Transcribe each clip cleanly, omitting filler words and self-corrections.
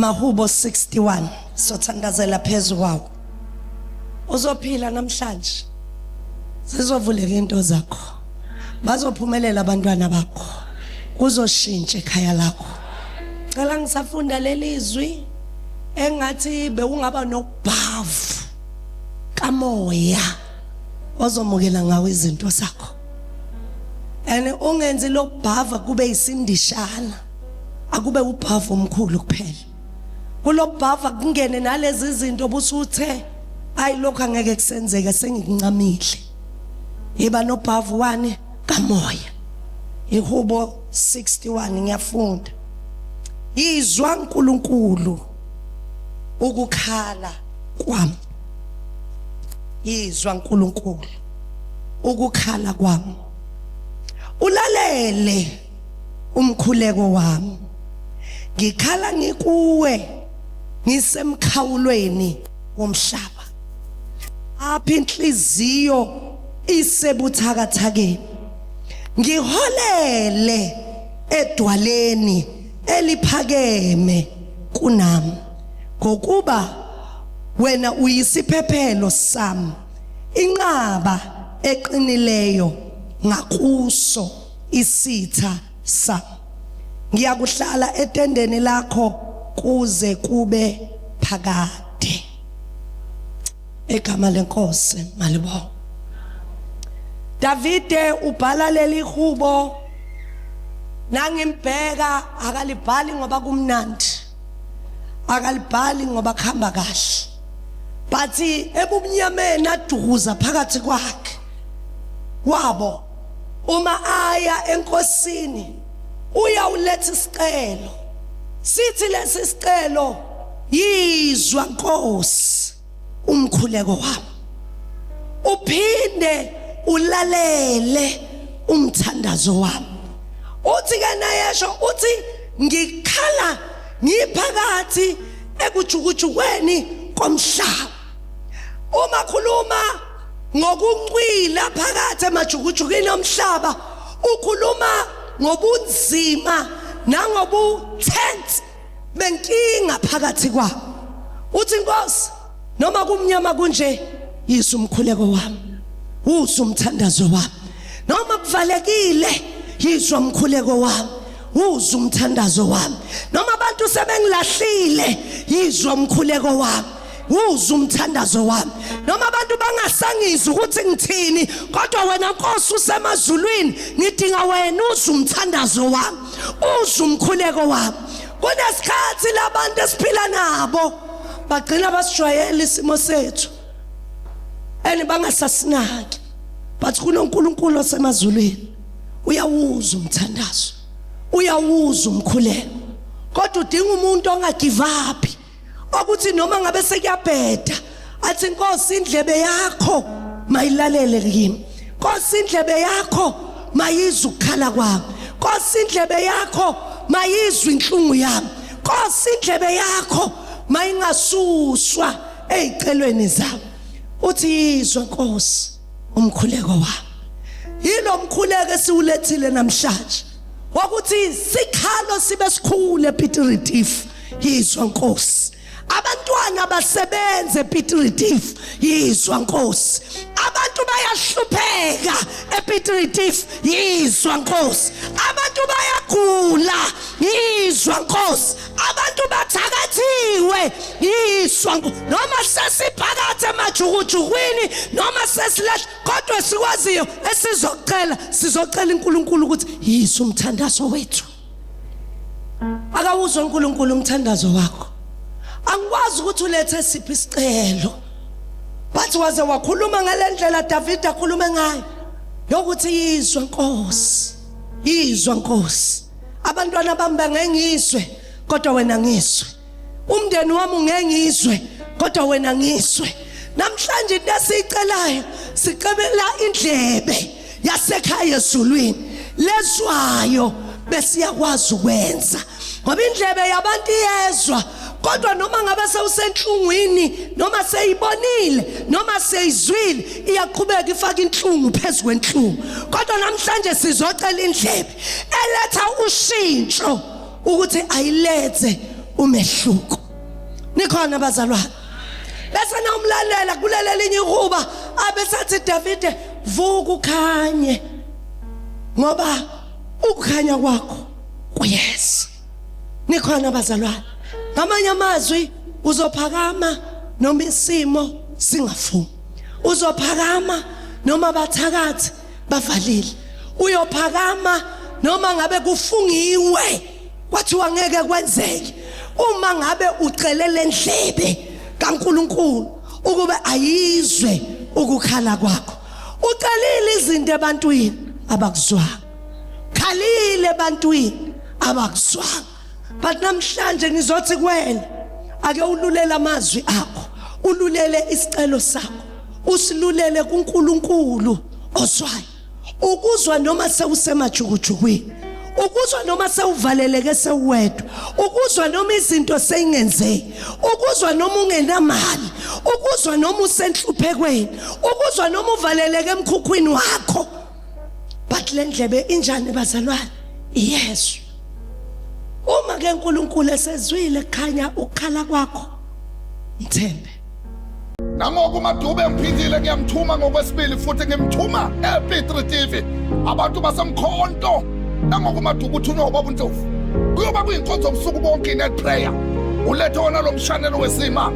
Amahubo 61 sothandazela phezu kwawo. Uzophila namhlanje. Zizovuleka into zakho. Bazophumelela abantwana bakho. Kuzoshintsha ekhaya lakho. Cela ngisafunda lelizwi engathi bewungaba nokubhavu kamoya ozomukela ngawo izinto zakho. And ungenzi lokubhava kube isindishana. Akube ubhavu omkhulu kuphela. Kulobhava kungene nalezi zinto busuthe ayi lokho angeke kusenzeke sengikuncamile. Yiba nobhavu wani kamoya. Ihubo 61 ngiyafunda. Yizwa uNkulunkulu ukukhala kwami. Yizwa uNkulunkulu ukukhala kwami. Ulalele umkhuleko wami. Ngikhala ngikuwe ngisemkhawulweni womhlaba. Apha inhliziyo isebuthakathakeni. Ngiholele edwaleni eliphakeme kunami ngokuba wena uyisiphephelo sami inqaba eqinileyo ngakuso isitha sami ngiyakuhlala etendeni lakho kuze kube phakade. Egama lenkosi malibonga. Davide ubhala leli hubo nangimbheka akalibhali ngoba kumnandi akalibhali ngoba kuhamba kahle but ebumnyameni adukuza phakathi kwakhe wabo uma aya enkosini uyawuletha isicelo sithi lesi sicelo yizwa nkosi umkhuleko wami uphinde ulalele umthandazo wami uthi ke nayesho uthi ngikhala ngiphakathi ekujukujukweni komhlaba uma khuluma ngokuncwila phakathi emajukujukwini omhlaba ukhuluma ngobunzima nangobutense benkinga phakathi kwabo uthi inkosi noma kumnyama kunje yisa umkhuleko wami uzwa umthandazo wami noma kuvalekile yizwa umkhuleko wami uzwa umthandazo wami noma abantu sebengilahlile yizwa umkhuleko wami uzwa umthandazo wami noma abantu bangasangizwa ukuthi ngithini kodwa wena Nkosi usemazulwini ngidinga wena uzwa umthandazo wami uzwa umkhuleko wami kunesikhathi labantu esiphila nabo bagcina basijwayela isimo sethu and bangasasinaki but kunoNkulunkulu osemazulwini uyawuzwa umthandazo uyawuzwa umkhuleko kodwa udinga umuntu ongagive up okuthi noma ngabe sekuyabheda athi inkosi indlebe yakho mayilalele kimi nkosi indlebe yakho mayizwe ukukhala kwami nkosi indlebe yakho mayizwe inhlungu yami nkosi indlebe yakho mayingasuswa ezicelweni zami uthi yizwa nkosi umkhuleko wami yilo mkhuleko esiwulethile namhlanje wokuthi sikhalo sibe sikhulu ePiet yizwa nkosi abantwana basebenze ePiet Retief yizwa nkosi abantu bayahlupheka ePiet Retief yizwa nkosi abantu bayagula yizwa nkosi abantu bathakathiwe yizwa noma sesiphakathi emajukujukwini noma sesilahla kodwa sikwaziyo esizocela sizocela uNkulunkulu ukuthi yizwa umthandazo wethu akawuzwe uNkulunkulu umthandazo wakho angikwazi ukuthi ulethe siphi isicelo but waze wakhuluma ngalendlela David akhulume ngayo yokuthi yizwa Nkosi yizwa Nkosi abantwana bami bangengizwe kodwa wena ngizwe umndeni wami ungengizwe kodwa wena ngizwe namhlanje into esiyicelayo sicebela indlebe yasekhaya ezulwini lezwayo besiyakwazi ukwenza ngoba indlebe yabantu iyezwa kodwa noma ngabe sewusenhlungwini noma seyibonile noma seyizwile iyaqhubeka ifaka inhlungu phezu kwenhlungu kodwa namhlanje sizocela indlebe eletha ushintsho ukuthi ayilethe umehluko. Nikhona bazalwane? Bese nawumlalela kulele linye ihuba abesathi Davide vuka ukhanye ngoba ukukhanya kwakho kuyeza. Nikhona bazalwane? Ngamanye amazwi uzophakama noma isimo singafuni. Uzophakama noma abathakathi bavalile. Uyophakama noma ngabe kufungiwe kwathiwa ngeke kwenzeke. Uma ngabe ucele lendlebe kaNkuluNkulu ukuba ayizwe ukukhala kwakho. Ucelile izinto ebantwini abakuzwanga. Khalile ebantwini abakuzwanga. But namhlanje ngizothi kuwena ake ululele amazwi akho, ululele isicelo sakho, usilulele kuNkulunkulu ozwayo. Ukuzwa noma sewusemajukujukwini, ukuzwa noma sewuvaleleke sewuwedwa, ukuzwa noma izinto seyingenzeki, ukuzwa noma ungenamali, ukuzwa noma usenhluphekweni, ukuzwa noma uvaleleke emkhukhwini wakho. But le ndlebe injani bazalwane? Iyezwa. Uma ke uNkulunkulu esezwile kukhanya ukukhala kwakho, mthembe. Nangoku uMadube ngiphindile ngiyamthuma ngokwesibili futhi ngimthuma ePiet Retief abantu basemkhonto nangoku uMadube uthunywa ubaba uNdlovu kuyoba kuyinkonzo ubusuku bonke inet prayer ulethe wona lo mshanelo wesima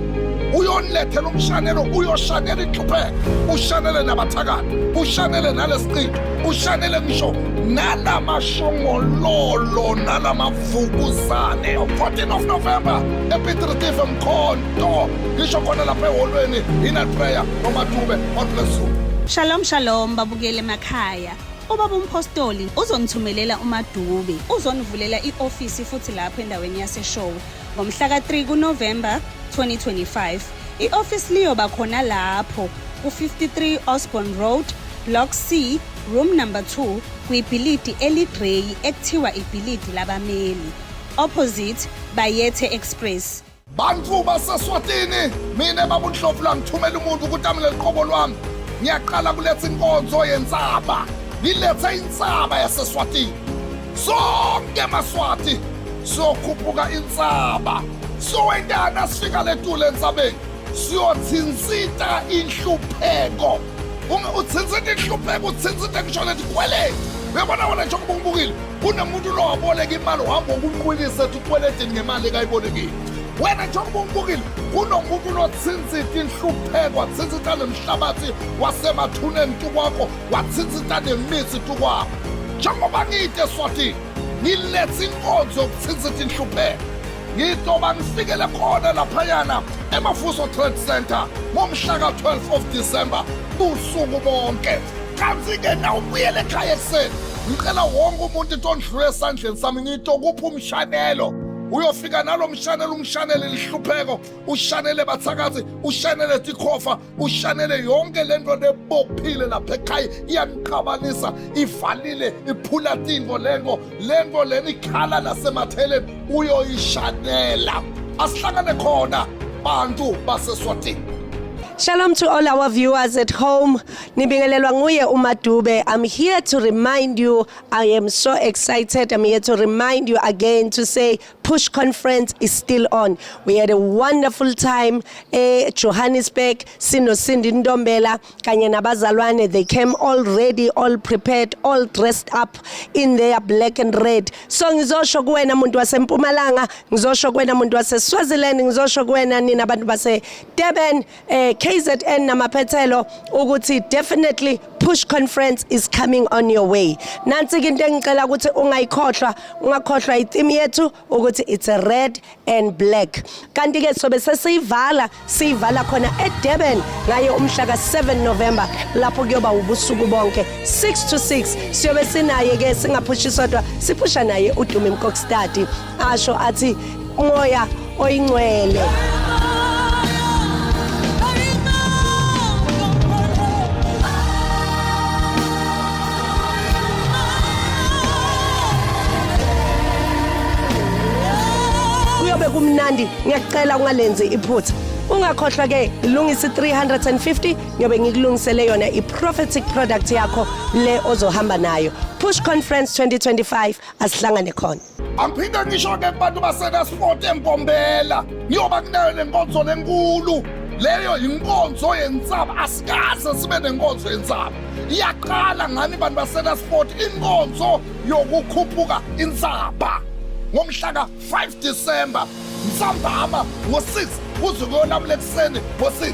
uyonilethela umshanelo uyoshanela inhlupheko ushanele nabathakathi ushanele nalesiqinto ushanele ngisho nalamashongololo nalamavukuzane 14 of November ePiet Retief Mkhonto ngisho khona lapha eholweni inner prayer noMadube. God bless you. Shalom shalom babukeli emakhaya. Ubaba uMphostoli uzonithumelela uMadube uzonivulela i-ofisi futhi lapho endaweni yaseShowe ngomhla ka-3 kuNovember 2025. I-ofisi liyoba khona lapho ku-53 Osborne Road, Block C, room number 2 kwibhilidi eligreyi ekuthiwa ibhilidi labameli, opposite Bayethe Express. Bantu baseSwatini, mina baba uNdlovu la ngithumela umuntu ukuthi amele liqobo lwami. Ngiyaqala kuletha inkonzo yensaba. Ngilethe insaba yaseSwatini. Sonke maSwati siyokhuphuka insaba. Siyowentana sifika letule entsabeni. Siyothinsita inhlupheko. Uma uthinsita inhlupheko uthinsita ngisho letikweleti. Uyabona wena njengoba ungibukile kunomuntu lo waboleka imali uhamba ukunqwilisa ethi ukweletini ngemali ekayibolekile. Wena njengoba ungibukile kunomuntu lothinsita inhlupheko wathinsita nemhlabathi wasemathuneni tukwakho wathinsita nemithi tukwakho. Njengoba ngiyite eSwatini ngiletha inkonzo yokuthinsita inhlupheko. Ngitoba ngifikele khona laphayana eMafuso Trade Center ngomhla ka-12 of December busuku bonke. Kanti-ke nawubuyela ekhaya ekuseni ngicela wonke umuntu into ondlule esandleni sami ngitokupha umshanelo uyofika nalo mshanelo umshanele lihlupheko ushanele bathakathi ushanele tikhofa ushanele yonke lento lebophile lapha ekhaya iyaniqhabanisa ivalile iphula tingo lento lento lena ikhala nasematheleni uyoyishanela asihlangane khona bantu baseSwatini. Shalom to all our viewers at home. Nibingelelwa nguye uMadube. I'm here to remind you, I am so excited. I'm here to remind you again to say Push Conference is still on. We had a wonderful time e Johannesburg. Sino Cindy Ndombela kanye nabazalwane. They came all ready, all prepared, all dressed up in their black and red. So ngizosho kuwena muntu waseMpumalanga, ngizosho kuwena muntu waseSwaziland, ngizosho kuwena nina abantu base Durban, KZN namaphethelo ukuthi definitely Push Conference is coming on your way. Nansi ke into engicela ukuthi ungayikhohlwa, ungakhohlwa itheme yethu ukuthi it's a red and black. Kanti ke sobe sesiyivala, siyivala khona eDurban ngaye umhla ka7 November lapho kuyoba ubusuku bonke 6 to 6 siyobe sinaye ke singaphushi sodwa siphusha naye uDumi Mkokstad asho athi umoya oyingcwele. Kuyobe kumnandi, ngiyakucela ungalenzi iphutha. Ungakhohlwa ke lungisa 350 ngiyobe ngikulungisele yona i-prophetic product yakho le ozohamba nayo. Push Conference 2025 asihlangane khona. Angiphinde ngisho-ke kubantu basenasport eMbombela, ngiyoba kunayo le nkonzo lenkulu. Leyo yinkonzo yensaba, asikaze sibe nenkonzo yensaba. Iyaqala ngani bantu basenasport inkonzo yokukhuphuka insaba ngomhla ka-5 December nsambama ngo-6 kuze kuyolamula ekuseni ngo-6.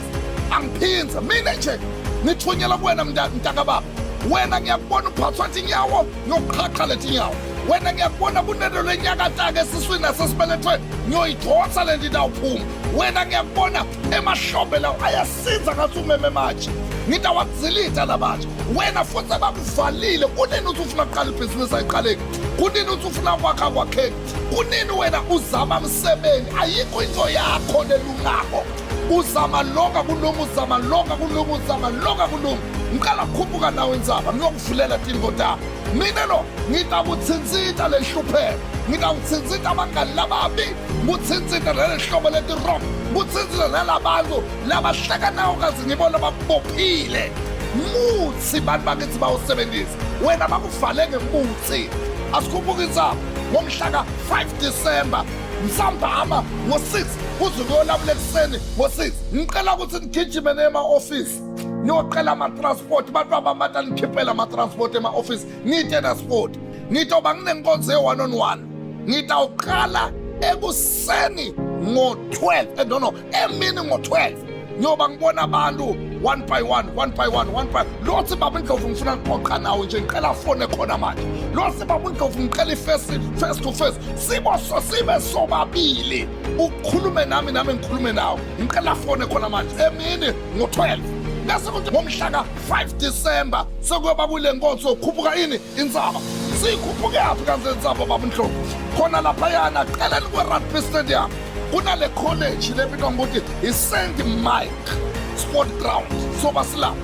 Angiphinze mina nje ngithunyelwa kuwena mntakababa. Wena ngiyakubona uphathwa tinyawo, ngiyoqhaqha letinyawo. Wena ngiyakubona kunento lenyakataka esiswini nasesibelethweni, ngiyoyidonsa le nto itawuphuma. Wena ngiyakubona emahlombe lawo ayasinza ngathi umeme manje, ngitawadzilita labatsha. Wena futhi abakuvalile, kunini uthi ufuna kuqala ibhizinisi ayiqaleki? Kunini uthi ufuna kwakha kwakheki? Kunini wena uzama msebenzi, ayikho into yakho lelungako? Uzama lokho akulungi, uzama lokho akulungi, uzama lokho akulungi. Ngiqala kukhuphuka nawe intsaba, ngiyokuvulela tintfo takho. Mina lo ngitakuthintsita lehlupheko, ngitakuthintsita abangani lababi, nguthintsita nale hlobo leti-wrong, nguthintsita nalabantu labahleka nawo kazi ngibona bakubophile. Mutsi bantu bakithi bawusebenzisa, wena bakuvale ngemutsi. Asikhuphuka intsaba ngomhla ka-5 December nsambama ngo-6 kuze kuyolamula ekuseni ngo-6. Ngicela ukuthi nigijime nema-ofisi niyoqela ama-transport, bantu abamata nikhiphele ama-transport ema-ofisi, ngite nasport. Ngitoba nginenkonzo ye-one on one, ngitawuqala ekuseni ngo-12, no no emini ngo-12 ngiyoba ngibona abantu one by one, one by one, one by lothi baba Ndlovu ngifuna ukuxoxa nawe nje, ngicela fone khona manje. Lothi baba Ndlovu ngicela i-face face to face, sibo so sibe sobabili, ukhulume nami nami ngikhulume nawe, ngicela fone khona manje emini ngo-12. Bese kuthi ngomhla ka-5 December sekuyoba kule nkonzo khuphuka ini intsaba. Siyikhuphuke yaphi kanti intsaba baba Ndlovu? Khona laphayana qeleni kwe-Rugby Stadium kunale college lebitwa ngokuthi i-St Mike Sport Ground. Soba silapho,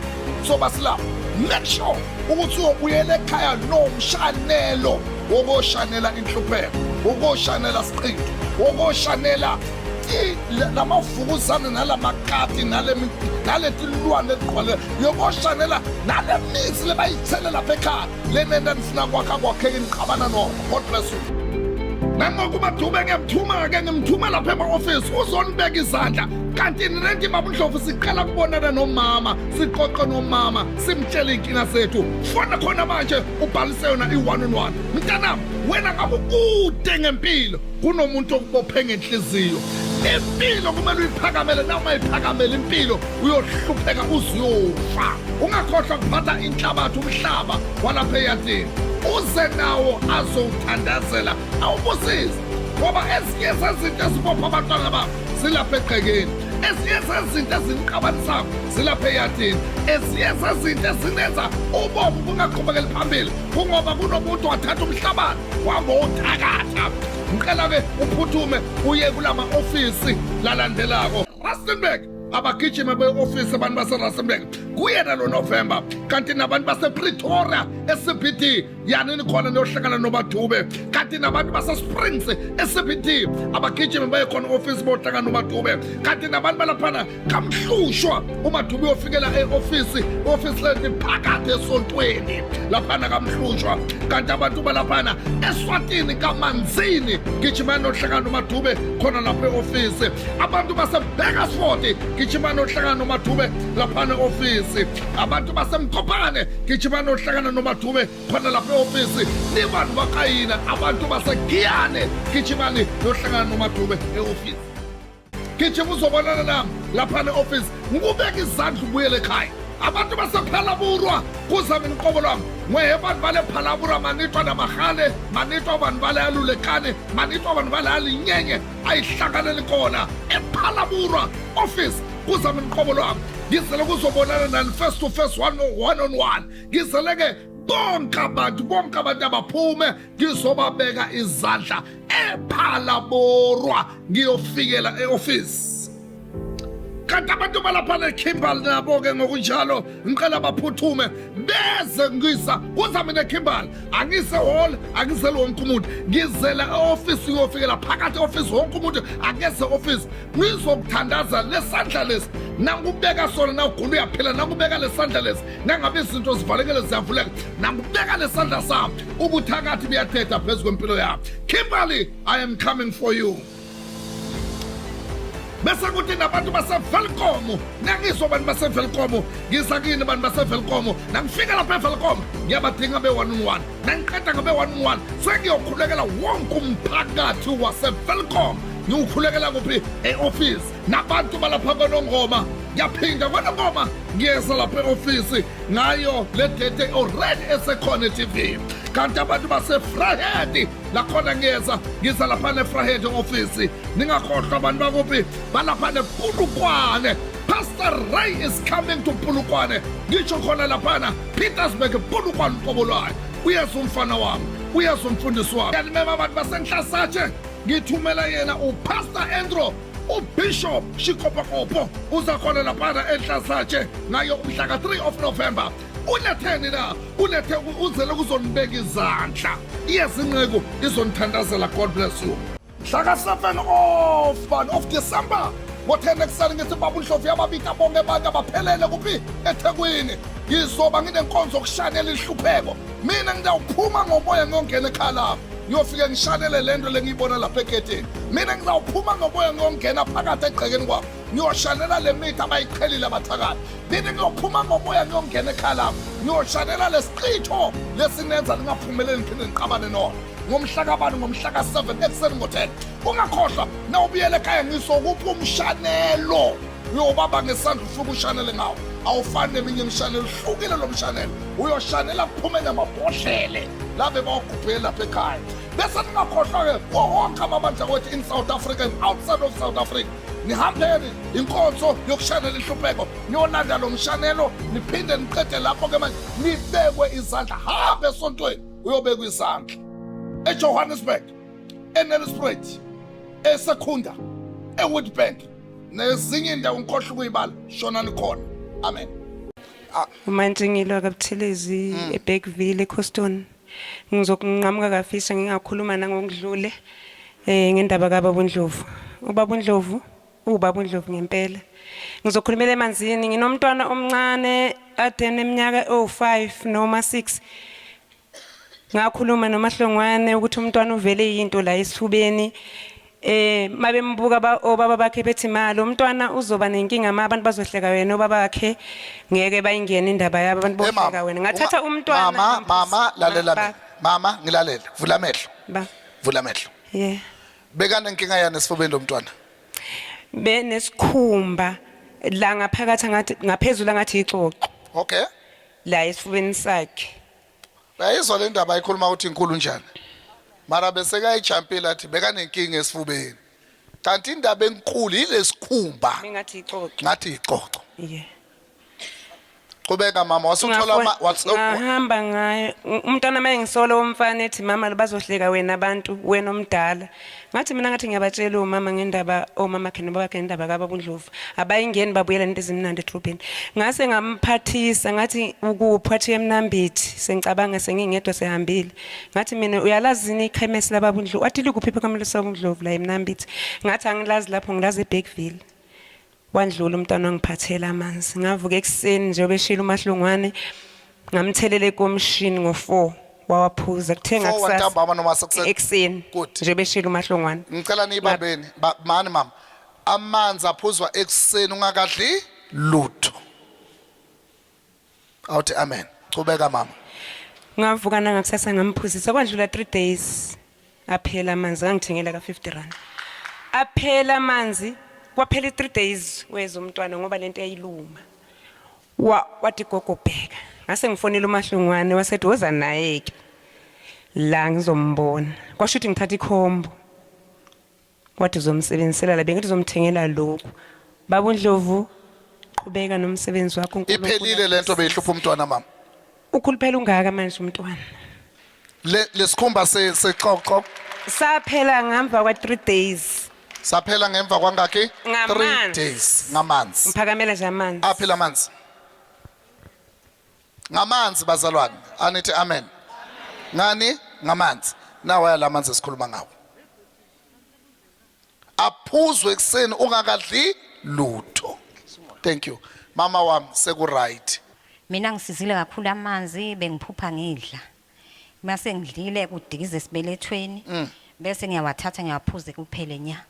soba silapho. Make sure ukuthi uyobuyela ekhaya nomshanelo wokoshanela inhlupheko, wokoshanela siqinto, wokoshanela lamavukuzane nalamakati naletilwane eligqwale, yokoshanela nale mithi lebayithele lapha ekhaya lenento enifuna kwakha kwakheke niqabana nokho. God bless you. Nangokuba Dube ngiyamthuma-ke, ngimthuma lapha ema-ofisi uzonibeka izandla. Kanti nina baba Ndlovu siqala kubonana nomama, sixoxe nomama, simtshele iy'nkinga zethu. Fona khona manje ubhalise yona i-one on one. Mntanami, wena ngabe ukude ngempilo, kunomuntu okubophe ngenhliziyo. Impilo kumele uyiphakamele, na ungayiphakameli impilo uyohlupheka uze uyofa. Ungakhohlwa kuphatha inhlabathi, umhlaba walapha eyadini, uze nawo azowuthandazela awubusise, ngoba ezinye zezinto ezibopha abantwana babo zilapha egcekeni, ezinye zezinto eziniqabanisako zilapha eyadini, ezinye zezinto ezinenza ubomi bungaqhubekeli phambili kungoba kunomuntu wathatha umhlabathi wangowuthakatha. Ngicela-ke uphuthume uye kulama ofisi lalandelako. Rustenburg, abagijime be-ofisi abantu baseRustenburg kuyena lo November. Kanti nabantu basePretoria e-CBD yanini khona niyohlangana noMadube. Kanti nabantu baseSprings e-CBD abagijime baye khona ofisi bohlangana noMadube. Kanti nabantu balaphana kamhlushwa uMadube uyofikela e-ofisi, ofisi leti phakathi esontweni laphana kamhlushwa. Kanti abantu balaphana eSwatini kaManzini gijimani nohlangana noMadube khona lapha e-ofisi. Abantu baseBakersford gijimani nohlangana noMadube laphana e-ofisi. Abantu baseMkopane gijimani nohlangana noMadube khona lapha e-ofisi. Nibantu bakayina, abantu baseGiyane gijimani nohlangana noMadube e-ofisi. Gijima uzobonana nami laphana e-ofisi, ngikubeka izandla ubuyele ekhaya. Abantu basePhalaborwa kuza mina uqobo lwami ngwehe vanhu va le Phalaborwa manitwa na mahale manitwa vanhu va le Alulekane manitwa vanhu va le Alinyenye a yi hlanganeli kona ePhalaborwa office kuza mina uqobo lwami ngizele kuzobonana nani face to face, one one on one. Ngizele-ke bonke abantu, bonke abantu abaphume ngizobabeka izandla ePhalaborwa, ngiyofikela e-ofisi. Kanti abantu balapha neKimberley nabo-ke ngokunjalo ngicela baphuthume beze ngisa kuza mina eKimberley angise hall angizele wonke umuntu ngizela e-ofisi uyofikela phakathi e-ofisi wonke umuntu akeze e-ofisi ngizokuthandaza lesandla lesi nangubeka sona nawugula uyaphila nangubeka lesandla lesi nangabe izinto zivalekele ziyavuleka nangubeka lesandla sami ubuthakathi buyathetha phezu kwempilo yami. Kimberley, I am coming for you. Bese kuthi nabantu baseVelkom, nangizwa abantu baseVelkom, ngiza kini abantu baseVelkom, nangifika lapha eVelkom ngiyabadinga be one on one, nangiqeda ngabe one on one sengiyokhulekela wonke umphakathi waseVelkom. Ngiwukhulekela kuphi? E-office. Nabantu balapha kwaNongoma, ngiyaphinda kwaNongoma, ngiyeza lapha e-ofisi ngayo le date already esekhona e-TV. Kanti abantu baseVryheid lakhona ngiyeza, ngiza lapha neVryheid office. Ningakhohlwa abantu bakuphi, balapha nePulukwane. Pastor Ray is coming to Polokwane, ngisho khona laphana Petersburg, Polokwane uqobo lwayo. Uyeza umfana wami, uyeza umfundisi wami. Ngiyanimema abantu basenhlasatshe, ngithumela yena uPastor Andrew, uBishop Shikopokopo uza khona laphana enhlasatshe ngayo umhla ka-3 of November. Uletheni na? Ulethe uzele kuzonibeka izandla. Iyeza inceku izonithandazela. God bless you. Mhla ka-7 of man of December ngo-10 ekuseni ngithi baba uNdlovu yababita bonke abantu abaphelele kuphi eThekwini. Ngizoba nginenkonzo yokushanela inhlupheko. Mina ngiyawuphuma ngomoya ngiyongena ekhaya lami, ngiyofike ngishanele le nto lengiyibona lapha egedeni. Mina ngizawuphuma ngomoya ngiyongena phakathi egcekeni kwami, ngiyoshanela le mithi abayiqhelile abathakathi. Mina ngiyophuma ngomoya ngiyongena ekhaya lami, ngiyoshanela lesichitho lesinenza ningaphumeleli niphinde niqabane nona. Ngomhla kabani? Ngomhla ka-7 ekuseni ngo-10. Ungakhohlwa nawubuyela ekhaya ngizokupha umshanelo, uyobaba ngesandla ufike ushanele ngawo. Awufani neminye imishanelo, uhlukile lo mshanelo. Uyoshanela kuphume namabhodlele labe bawagubhele lapha ekhaya. Bese ningakhohlwa-ke kuwo wonke amabandla wethu in South Africa and outside of South Africa, nihambeni inkonzo yokushanela inhlupheko, niyolanda lo mshanelo, niphinde niqede lapho-ke manje nibekwe izandla. Hambe esontweni uyobekwa izandla eJohannesburg, eNelspruit, eSekhunda, eWitbank nezinye indawo ngikhohlwa ukuyibala. Shonani khona. Amen. UMantshingilwa kaButhelezi eBergville eCoston. Ngizokunqamuka kafisha ngingakhuluma nangokudlule ngendaba kaBaba uNdlovu. UBaba uNdlovu uBaba uNdlovu ngempela. Ngizokhulumela emanzini, nginomntwana omncane ade neminyaka ewu-5 noma 6. Ngakhuluma noMahlongwane ukuthi umntwana uvele yinto la esifubeni. Mabembuka obaba bakhe bethi ma lo mntwana uzoba nenkinga, ma abantu bazohleka wena, obaba bakhe ngeke bayingene indaba yabo, abantu Hey, mama, bohleka wena. Ngathatha umntwana mama mama lalela Ba- mina. Mama ngilalele, vula amehlo. Ba. Vula amehlo. Yeah. Bekanenkinga yani esifubeni lo mntwana? Benesikhumba la ngaphakathi, ngathi ngaphezulu ngathi ixoxo. Okay. La esifubeni sakhe. Uyayizwa le ndaba ayikhuluma ukuthi inkulu njani? Mara bese kayijampile athi bekanenkinga esifubeni. Kanti indaba enkulu yilesikhumba. Bengathi ixoxo. Ngathi ixoxo. Yeah. Qhubeka mama, wasuthola ngahamba ngayo umntwana uma ngisola womfana ethi mama bazohleka wena abantu wena omdala. Ngathi mina ngathi ngiyabatshela omama ngendaba omama khe nobaba khe ngendaba kababa uNdlovu, abayingeni babuyela into ezimnandi edrobheni. Ngase ngamphathisa ngathi ukuphi, wathi eMnambithi. Sengicabanga sengingedwa sehambile, ngathi mina uyalazini ikhemesi lababa uNdlovu? Wathi likuphi ikhemesi lababa uNdlovu la eMnambithi? Ngathi angilazi lapho, ngilazi eBergville. Wandlula umntwana wangiphathela amanzi. Ngavuka ekuseni njengoba eshilo uMahlungwane, ngamthelela ekomishini ngo-4, wawaphuza. Kuthe 4 ngakusasa wantambama noma sekuseni? Ekuseni. Good. Njengoba eshilo uMahlungwane. Ngicela niyibambeni. Mani mama. Amanzi aphuzwa ekuseni ungakadli lutho. Awuthi amen. Chubeka mama. Ngavuka nangakusasa ngamphuzisa, kwadlula 3 days aphela amanzi, ngangithengela ka 50 rand. Aphela amanzi, kwaphela i 3 days weza umntwana ngoba lento yayiluma. Wa wathi gogo bheka. Ngase ngifonela uMahlungwane wasethi woza naye ke. La ngizombona. Kwasho ukuthi ngithatha ikhombo. Wathi uzomsebenzisela la, bengithi uzomthengela lokhu. Baba uNdlovu, qhubeka nomsebenzi wakho, uNkulunkulu Iphelile lento akusize. beyihlupha umntwana mama. Ukhuluphela ungaka manje umntwana. Le lesikhumba se sexoxo Saphela ngamva kwa 3 days. Saphela ngemva kwangakhi? 3 Ngamanzi. days ngamanzi. Ngiphakamela nje amanzi. Aphi lamanzi? Ngamanzi bazalwane. Anithi amen. Ngani? Ngamanzi. Nawa lamanzi esikhuluma ngawo. Aphuzwe ekuseni ungakadli lutho. Thank you. Mama wami seku right. Mina ngisizile kakhulu amanzi bengiphupha ngidla. Mase ngidlile kudikiza esibelethweni. Bese ngiyawathatha ngiyawaphuza kuphele nya.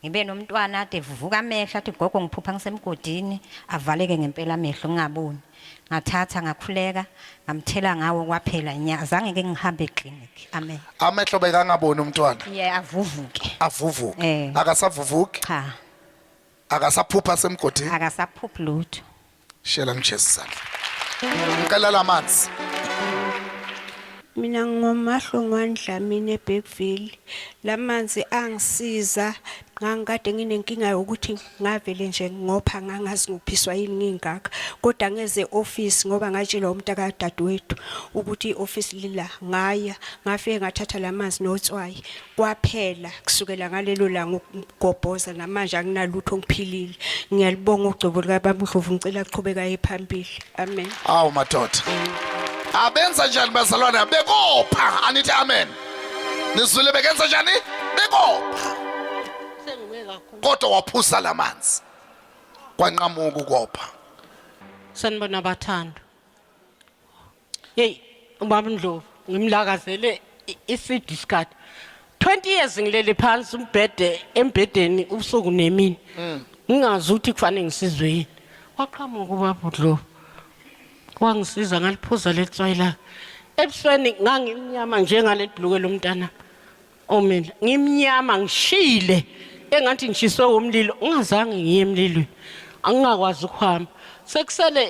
Ngibe nomntwana ade vuvuka amehlo athi gogo ngiphupha ngisemgodini avaleke ngempela amehlo ngingaboni. Ngathatha ngakhuleka ngamthela ngawo kwaphela nya azange ke ngihambe eclinic. Amen. Amehlo bekangaboni umntwana. Yeah avuvuke. Avuvuke. Eh. Akasavuvuki, Cha akasaphupha semgodini. Akasaphuphi lutho. Shela ngijezi isandla. Ngicela lamanzi. Mina nginguMahlongwane Dlamini eBergville. Lamanzi angisiza ngangikade nginenkinga yokuthi ngavele nje ngopha ngangazi ngophiswa yini ngingaka. Kodwa ngeze office ngoba ngatshelwa umntaka dadewethu ukuthi ioffice lila ngaya ngafike ngathatha lamanzi notswayi kwaphela kusukela ngalelo langa ukugobhoza namanje anginalutho ngiphilile. Ngiyalibonga ugcobo likaBaba uNdlovu ngicela aqhubeka aye phambili. Amen. Awu madoda. Abenza njani bazalwane bekopha anithi amen. Nizwile bekenza njani? Bekopha. Kodwa waphuza lamanzi. Kwanqamuka ukopha. Sanibona bathando. Hey ubaba Ndlovu ngimlakazele isidi isikhathi. 20 years ngilele phansi umbhede embhedeni ubusuku nemini. Ngingazi ukuthi kufanele ngisizwe yini. Waqhamuka ubaba Ndlovu. Wangisiza ngaliphuza letswayi lakhe. Ebusweni ngangimnyama njengaleli bhuluke lomntana. Omina ngimnyama ngishile engathi ngishiswe umlilo ngingazange ngiye emlilweni angingakwazi ukuhamba sekusele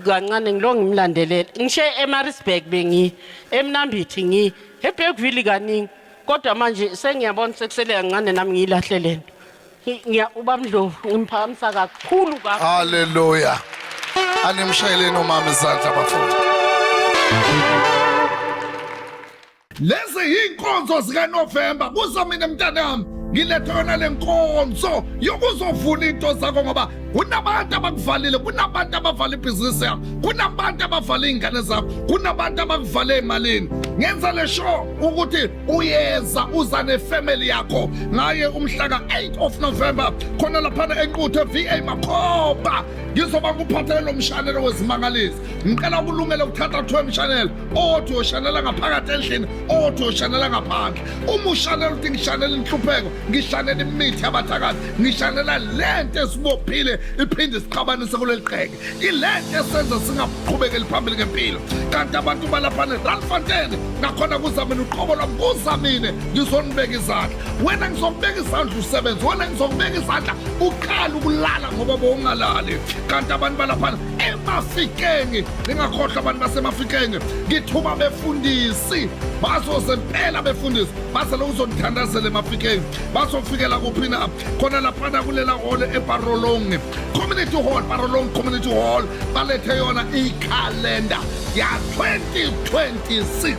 kancane ngilo ngimlandelela ngishe eMaritzburg bengiyi eMnambithi ngiyi eBergville kaningi kodwa manje sengiyabona sekusele kancane nami ngiyilahle lento Ngiya uBamdlovu ngimphakamisa kakhulu kakhulu. Hallelujah. Animshayeleni umama izandla bafowethu. Lezi yinkonzo zikaNovember kuza mina mntanami ngilethe yona le nkonzo yokuzovula into zakho ngoba kunabantu abakuvalile kunabantu abavala ibhizinisi yakho kunabantu abavala iy'ngane zakho kunabantu abakuvale emalini ngenza le sure ukuthi uyeza uza nefamily yakho ngaye umhla ka-8 of November khona laphana eNquthu e-VA Makhoba ngizoba nguphathele lo mshanelo wezimangaliso ngicela ukulungela ukuthatha kuthiwa emshanelo othi uyoshanela ngaphakathi endlini othi uyoshanela ngaphandle uma ushanela ukuthi ngishanela inhlupheko ngishanela imithi yabathakathi ngishanela le nto esibophile iphinde isiqhabanise kuleli qheke ile nto esenza singaqhubekeli phambili ngempilo kanti abantu balaphana Randfontein nakhona kuza mina uqobo lwami kuza mina ngizonibeka izandla wena ngizokubeka izandla usebenze wena ngizokubeka izandla uqala ukulala ngoba bowungalali kanti abantu balaphana emafikeng ningakhohlwa abantu basemafikeng ngithuma befundisi bazoze mpela befundisi baze lokuzonithandazela emafikeng bazofikela kuphi na khona laphana kulela hall ebarolong community hall barolong community hall balethe yona ikhalenda ya 2026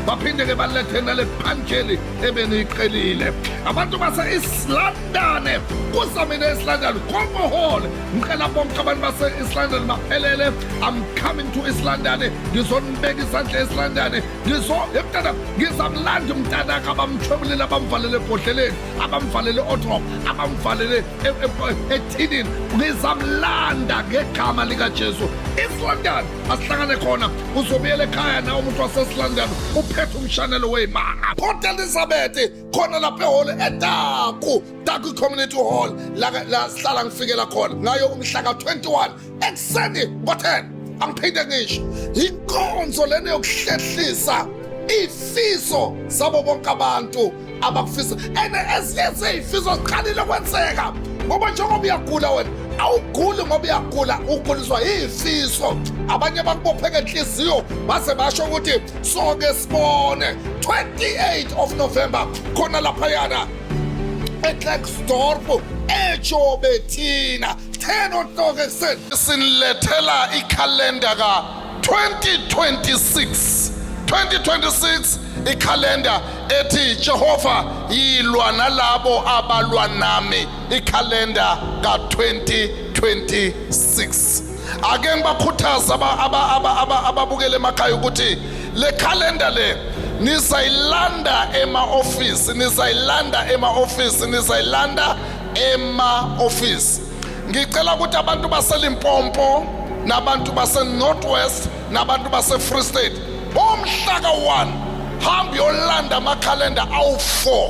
baphinde ke balethe nale phanjeli ebeniyiqhelile abantu base-east london kusamina east london Como Hall ngicela bonke abantu base-East London baphelele I'm coming to East London ngizonibeka isandla e-East London ngizo emntana ngizamlanda umntanakhe abamthwebulile abamvalele ebhodleleni abamvalele odrop abamvalele e, e, ethinini ngizamlanda ngegama likaJesu East London asihlangane khona uzobuyela ekhaya nawe umuntu wase-East London uphethe umshanelo weyimanga Port Elizabeth khona lapha ehholo eTaku Taku Community Hall la la sihlala ngifikela khona ngayo umhla ka-21 ekuseni ngo-10 angiphinde ngisho inkonzo lena yokuhlehlisa ifiso sabo bonke abantu abakufisa and ezinye zezifiso ziqalile kwenzeka ngoba njengoba uyagula wena awuguli ngoba uyagula uguliswa yifiso abanye bakubophe ngenhliziyo base basho ukuthi soke sibone 28 of November khona laphayana eKlerksdorp eJobethina 10 o'clock ekuseni sinilethela ikhalenda ka 2026 2026 Ikhalenda ethi Jehova yilwa nalabo abalwa nami, ikhalenda ka-2026. Ake ngibakhuthaze ababukele emakhaya ukuthi le khalenda le nizayilanda ema-ofisi, nizayilanda ema-ofisi, nizayilanda ema-ofisi. Ngicela ukuthi abantu baseLimpopo nabantu base-North West nabantu base-Free State ngomhla ka-1 hamba uyolanda amakhalenda awu-4.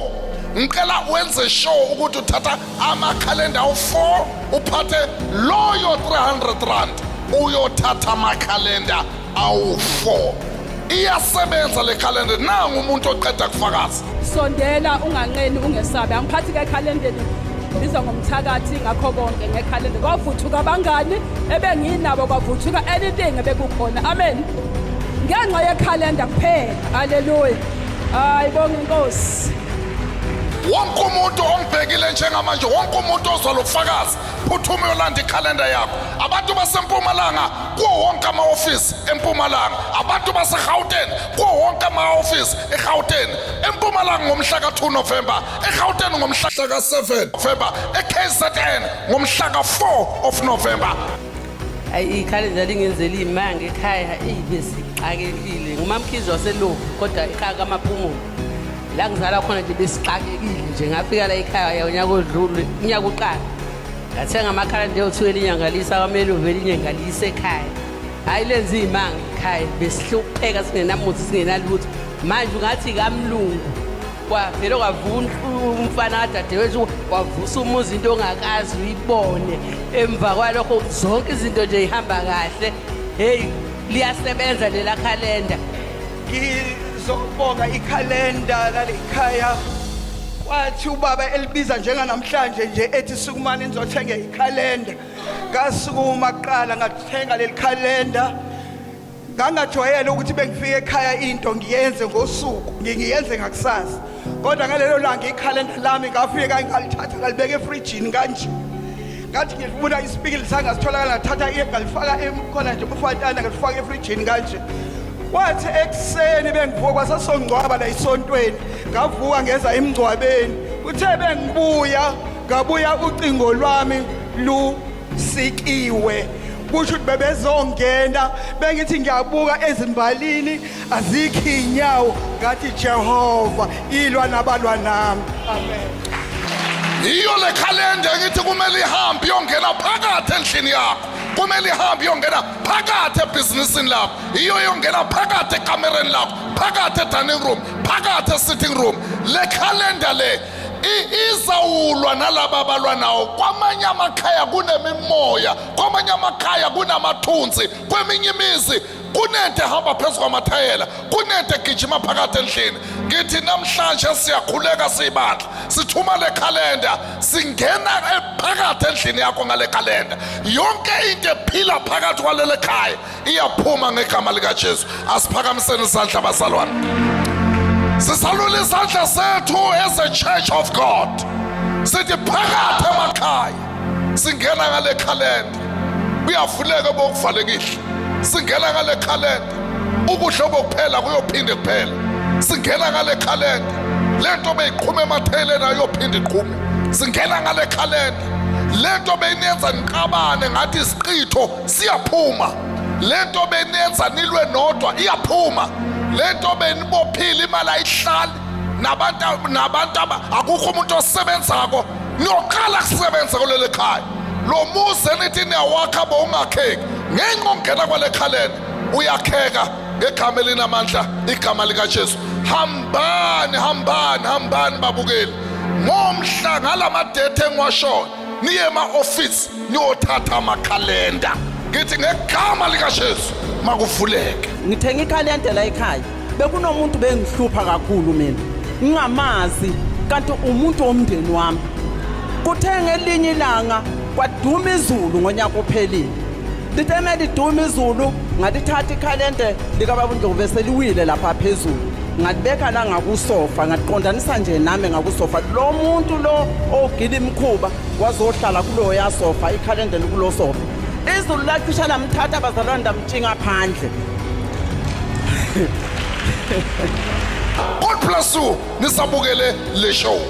Ngicela wenze sure ukuthi uthatha amakhalenda awu-4, uphathe loyo 300 rand uyothatha amakhalenda awu-4. Iyasebenza le khalenda. Nangu umuntu oqeda kufakaza. Sondela, unganqeni, ungesabi. Angiphathi ke ekhalendeni, biza ngomthakathi ngakho konke ngekhalenda. Kwavuthuka abangani ebenginabo, kwavuthuka anything ebekukhona. Amen, ngenxa yekhalenda kuphela. Haleluya, hayi bonga inkosi. Wonke umuntu ongibhekile njengamanje, wonke umuntu ozwa lobufakazi, phuthuma uyolanda ikhalenda yakho. Abantu basempumalanga, kuwo wonke ama-ofisi empumalanga. Abantu basegauteng, kuwo wonke ama-ofisi egauteng. Empumalanga ngomhla ka-2 November, egauteng ngomhla ka-7 November, e-KZN ngomhla ka-4 of November. Ayi, ikhalenda lingenzela iy'manga ekhaya. Eyi, besixakekile. Ngumamkhizi waselovu, kodwa ekhaya kamaphumulo la ngizala khona nje, besixakekile nje. Ngafika la ekhaya unyaka odlule, unyaka uqala, ngathenga amakhalenda eyothiwa elinye ngaliyisa kwameluve, elinye ngaliyisa ekhaya. Hhayi, lenza iy'manga ekhaya. Besihlupheka, singenamuthi, singenalutho. Manje ungathi kamlungu, kwavele kwavuka umfana kadadewethu, wavusa umuzi, into ongakazi uyibone. Emva kwalokho zonke izinto nje ihamba kahle. Heyi, liyasebenza lela khalenda. Ngizobonga ikhalenda lalekhaya. Kwathi ubaba elibiza njenganamhlanje nje, ethi sukumani nizothenga ikhalenda, ngasukuma kuqala ngathenga leli khalenda. Ngangajwayele ukuthi bengifika ekhaya into ngiyenze ngosuku, ngiyenze ngakusasa, kodwa ngalelo langa ikhalenda lami ngafika ngalithatha ngalibeka efrijini kanje. Ngathi ngifuna isipikili sangasitholakala, ngathatha ngalifaka khona nje umfatana, ngalifaka efrijini kanje. Kwathi ekuseni bengivuka, kwasasongcwaba la esontweni, ngavuka ngeza emngcwabeni. Kuthe bengibuya, ngabuya ucingo lwami lusikiwe, kusho ukuthi bebezongena. Bengithi ngiyabuka ezimbalini, azikho iy'nyawo. Ngathi, Jehova, ilwa nabalwa nami. Amen. Yiyo le khalenda engithi kumele ihambe iyongena phakathi endlini yakho, kumele ihambe iyongena phakathi ebhizinisini lakho, iyo iyongena phakathi ekamereni lakho, phakathi e-dining room, phakathi e-sitting room. Le khalenda le izawulwa nalaba abalwa nawo. Kwamanye amakhaya kunemimoya, kwamanye amakhaya kunamathunzi, kweminye imizi kunento ehamba phezu kwamathayela, kunento egijima phakathi endlini. Ngithi namhlanje siyakhuleka siyibandla, sithuma le khalenda, singena phakathi endlini yakho ngale khalenda. Yonke into ephila phakathi kwalele khaya iyaphuma ngegama likaJesu. Asiphakamiseni isandla, bazalwane. Sisalula isandla sethu as a church of God, sithi phakathi emakhaya singena ngale khalenda, kuyavuleka bokuvalekile. Singena ngale khalenda, ukudla bokuphela kuyophinde kuphela. Singena ngale khalenda, lento beyiqhuma emathayeleni ayophinde iqhume. Singena ngale khalenda, lento beyiniyenza niqabane ngathi isiqitho siyaphuma, lento beniyenza nilwe nodwa iyaphuma, lento benibophile imali ayihlali, nabantu akukho umuntu osebenzako, niyoqala kusebenza kuleli khaya. Lo muzi enithi niyawakha bowungakheki, ngenxa ongena kwale khalenda uyakheka ngegama elinamandla, igama likaJesu. Hambani, hambani, hambani babukeli, ngomhla ngalamadate engiwashoyo, niye ema-ofisi niyothatha amakhalenda. Ngithi ngegama likaJesu makuvuleke. Ngithenga ikhalenda la ekhaya. Bekunomuntu bengihlupha kakhulu mina, ngingamazi, kanti umuntu womndeni wami. Kuthe ngelinye ilanga kwaduma izulu ngonyaka ophelile. Lithe meliduma izulu, ngalithatha ikhalende likababa uNdlovu beseliwile lapha phezulu, ngalibeka la ngakusofa, ngaqondanisa nje nami ngakusofa. Lo muntu lo ogila imikhuba wazohlala kuloya sofa, ikhalende likulo sofa. Izulu lacisha lamthatha, bazalwane, lamtshinga phandle. God bless you. Nisabukele le show.